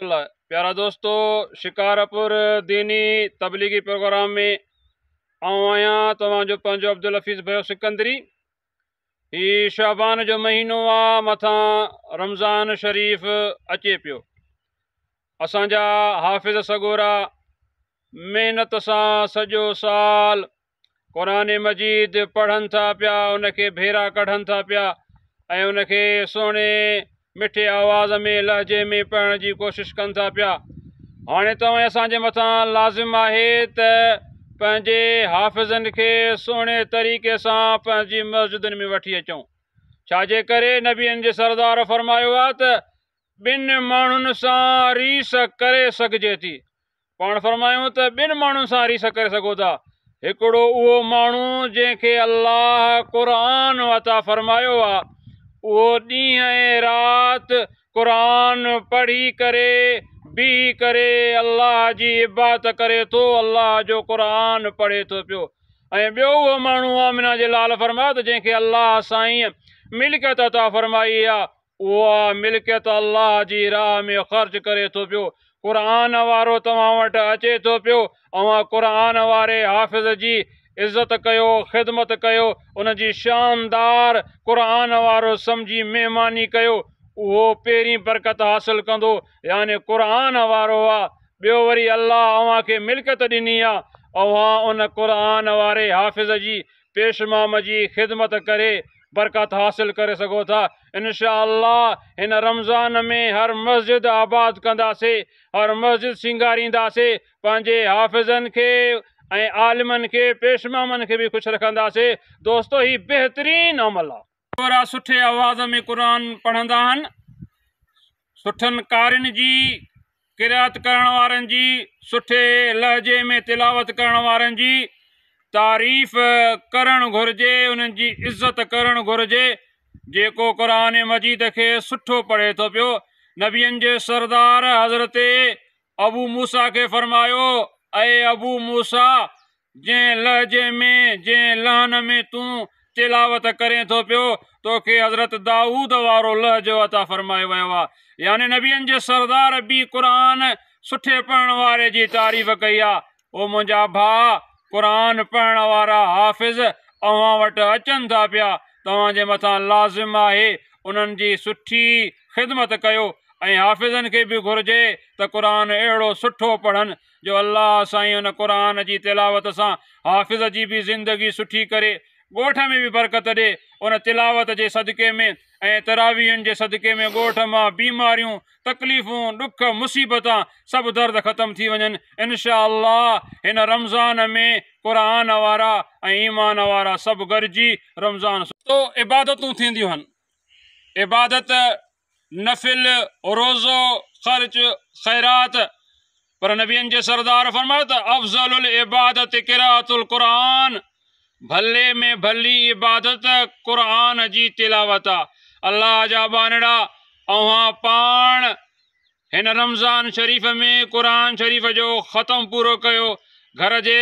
الله پيارا دوستو شڪارپور ديني تبليغي پروگرام ۾ آئون آهيان توهان جو پنهنجو عبدالحفيظ ڀيو سڪندري. هي شعبان جو مهينو آ، مٿان رمضان شريف اچي پيو. اسان جا حافظ سڳورا محنت سان سڄو سال قرآن مجيد پڙهن ٿا پيا، ان کي ڀيرا ڪڍن ٿا پيا ۽ ان کي سهڻي مٺي آواز ۾ لهجي ۾ پڙهڻ جي ڪوشش ڪن ٿا پيا. هاڻي توهان اسان جي مٿان لازم آهي ته پنهنجي حافظن کي سهڻي طريقي سان پنهنجي مسجدن ۾ وٺي اچون. ڇا جي ڪري نبين جي سردار فرمايو آهي ته ٻن ماڻهن سان ريس ڪري سگهجي ٿي. پاڻ فرمايو ته ٻن ماڻهن سان ريس ڪري سگهو ٿا، هڪڙو اهو ماڻهو جنهن کي الله قرآن عطا فرمايو آ، اهو ڏينهن ۽ رات قرآن پڙهي ڪري بيهي ڪري الله جي عبادت ڪري ٿو، الله جو قرآن پڙهي ٿو پيو. ۽ ٻيو اهو ماڻهو آمنه جي لال فرمايو ته جنهن کي الله سائين ملڪيت عطا فرمائي آ، اها ملڪيت الله جي راهه ۾ خرچ ڪري ٿو پيو. قرآن وارو توهان وٽ اچي ٿو پيو، اوهان قرآن واري حافظ جي عزت ڪيو، خدمت ڪيو، ان جي شاندار قرآن وارو سمجهي مهماني ڪيو، اهو پهرين برڪت حاصل ڪندو، يعني قرآن وارو آ. ٻيو وري الله اوهان کي ملڪيت ڏني آ، اوهان ان قرآن واري حافظ جي پيشمام جي خدمت ڪري برڪت حاصل ڪري سگهو ٿا. انشاء الله هن رمضان ۾ هر مسجد آباد ڪنداسي، هر مسجد سينگارينداسي، پنهنجي حافظن کي ۽ عالمن کي پيشمامن کي به خوش رکنداسي. دوستو هي بهترين عمل آ. ٿورا سٺي آواز ۾ قرآن پڙهندا آهن، سٺن قارين جي قرائت ڪرڻ وارن جي، سٺي لهجي ۾ تلاوت ڪرڻ وارن جي تعريف ڪرڻ گهرجي، انهن جي عزت ڪرڻ گهرجي، جيڪو قرآن مجيد کي سٺو پڙهي ٿو پيو. نبين جي سردار حضرت ابو موسيٰ کي فرمايو، اي ابو موسيٰ! جنهن لهجي ۾، جنهن لحن ۾ تون تلاوت ڪرين ٿو پيو، توکي حضرت دائود وارو لهجو عطا فرمايو ويو آهي. يعني نبين جي سردار به قرآن سٺي پڙهڻ واري جي تعريف ڪئي آهي. او منهنجا ڀاء! قرآن پڙهڻ وارا حافظ اوهان وٽ اچن ٿا پيا، توهان جي مٿان لازم آهي انهن جي سٺي خدمت ڪيو ۽ حافظن کي به گهرجي ته قرآن اهڙو سٺو پڙهن جو الله سائين ان قرآن جي تلاوت سان حافظ جي به زندگي سٺي ڪري، ڳوٺ ۾ به برڪت ڏي، ان تلاوت جي صدقي ۾ ۽ تراويحن جي صدقي ۾ ڳوٺ مان بيماريون، تڪليفون، ڏک، مصيبتان سڀ درد ختم ٿي وڃن، ان شاء الله هن رمضان ۾ قرآن وارا ۽ ايمان وارا سڀ گڏجي رمضان. تو عبادتون ٿينديون هن، عبادت نفل، روزو، خرچ، خيرات، پر نبين جي سردار فرمايو ته افضل العبادت قراءة القرآن، ڀلي ۾ ڀلي عبادت قرآن جي تلاوت آ. الله جا ٻانهڙا اوهان پاڻ هن رمضان شريف ۾ قرآن شريف جو ختم پورو ڪيو، گهر جي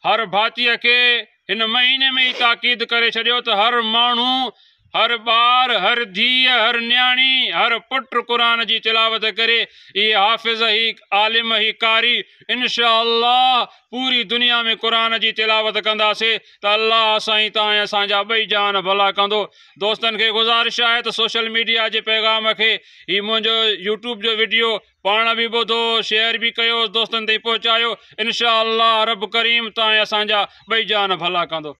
هر ڀاتيء کي هن مهيني ۾ ئي تاڪيد ڪري ڇڏيو ته هر ماڻهو، هر ٻار، هر ڌيء، هر نياڻي، هر پٽ قرآن جي تلاوت ڪري، هي حافظ، هي عالم، هي قاري، انشاء الله پوري دنيا ۾ قرآن جي تلاوت ڪنداسي ته الله سائين توهان ۽ اسان جا ٻئي جهان ڀلا ڪندو. دوستن کي گذارش آهي ته سوشل ميڊيا جي پيغام کي هي منهنجو يوٽيوب جو وڊيو پاڻ به ٻڌو شيئر به ڪيو دوستن تائين پهچايو انشاء الله رب ڪريم توهان ۽ اسان جا ٻئي جهان ڀلا ڪندو.